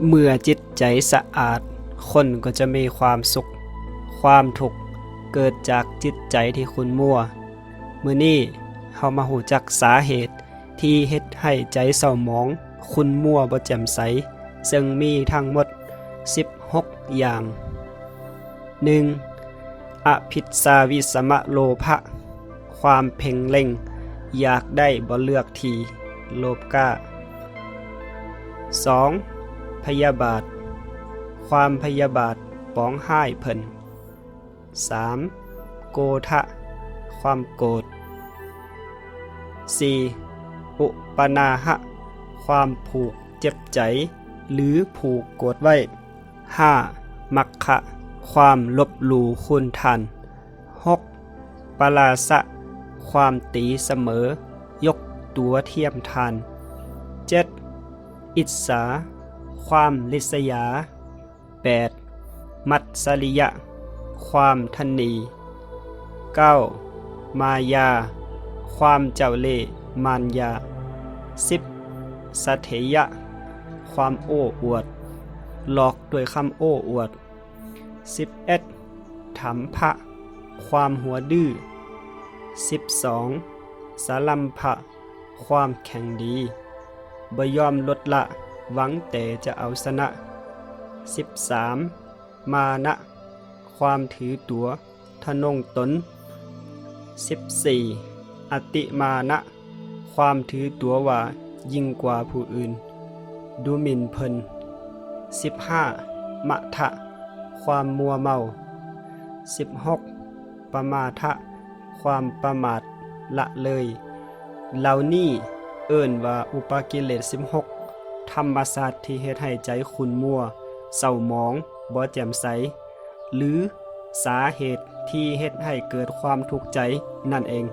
ເມື່ອຈິດໃຈສະອາດ, ຄົນກໍຈະມີຄວາມສຸກ. ຄວາມທຸກເກີດຈາກຈິດໃຈທີ່ຂຸ່ນມົວ. ມື້ນີ້ເຮົາມາຮູ້ຈັກສາເຫດທີ່ເຮັດໃຫ້ໃຈເສົ້າໝອງ, ຂຸ່ນມົວ, ບໍ່ແຈ່ມໃສ, ເຊິ່ງມີທັງໝົດສິບຫົກຢ່າງ. ໜຶ່ງ, ອະພິດສາວິສະມະໂລພະ, ຄວາມເພງເລັງ, ຢາກໄດ້ບໍ່ເລືອກທີ່, ໂລບກ້າ. ສອງ, ພະຍາບາດ, ຄວາມພະຍາບາດປອງຮ້າຍເພິ່ນ. ສາມ, ໂກທະ, ຄວາມໂກດ. ສີ່, ອຸປະນາຫະ, ຄວາມຜູກເຈັບໃຈ ຫຼື ຜູກໂກດໄວ້. ຫ້າ, ມັກຂະ, ຄວາມລົບຫຼູ່ຄູນທ່ານ. ຫົກ, ປະລາຊະ, ຄວາມຕີສະເໝີ, ຍົກຕົວທຽມທ່ານ. ເຈັດ, ອິດສາ, ຄວາມລິດສະຍາ. ແປດ, ມັດສະລິຍະ, ຄວາມທະນີ. ເກົ້າ, ມາຍາ, ຄວາມເຈົ້າເລ່ມານຢາ. ສິບ, ສະເຖຍະ, ຄວາມໂອ້ອວດ, ຫຼອກດ້ວຍຄຳໂອ້ອວດ. ສິບເອັດ, ທຳພະ, ຄວາມຫົວດື້. ສິບສອງ, ສະລຳພະ, ຄວາມແຂງດີ, ບໍ່ຍອມລົດລະ, ຫວັງແຕ່ຈະເອົາຊະນະ. ສິບສາມ, ມານະ, ຄວາມຖືຕົວ, ທະນົງຕົນ. ສິບສີ່, ອະຕິມານະ, ຄວາມຖືຕົວວ່າຍິ່ງກວ່າຜູ້ອື່ນ, ດູໝິ່ນເພິ່ນ. ສິບຫ້າ, ມະທະ, ຄວາມມົວເມົາ. ສິບຫົກ, ປະມາທະ, ຄວາມປະໝາດ, ລະເລີຍ. ເຫຼົ່ານີ້ເອີ້ນວ່າອຸປະກິເລດສິບຫົກ, ທຳມະຊາດທີ່ເຮັດໃຫ້ໃຈຂຸ່ນມົວ, ເສົ້າໝອງ, ບໍ່ແຈ່ມໃສ ຫຼື ສາເຫດທີ່ເຮັດໃຫ້ເກີດຄວາມທຸກໃຈນັ້ນເອງ.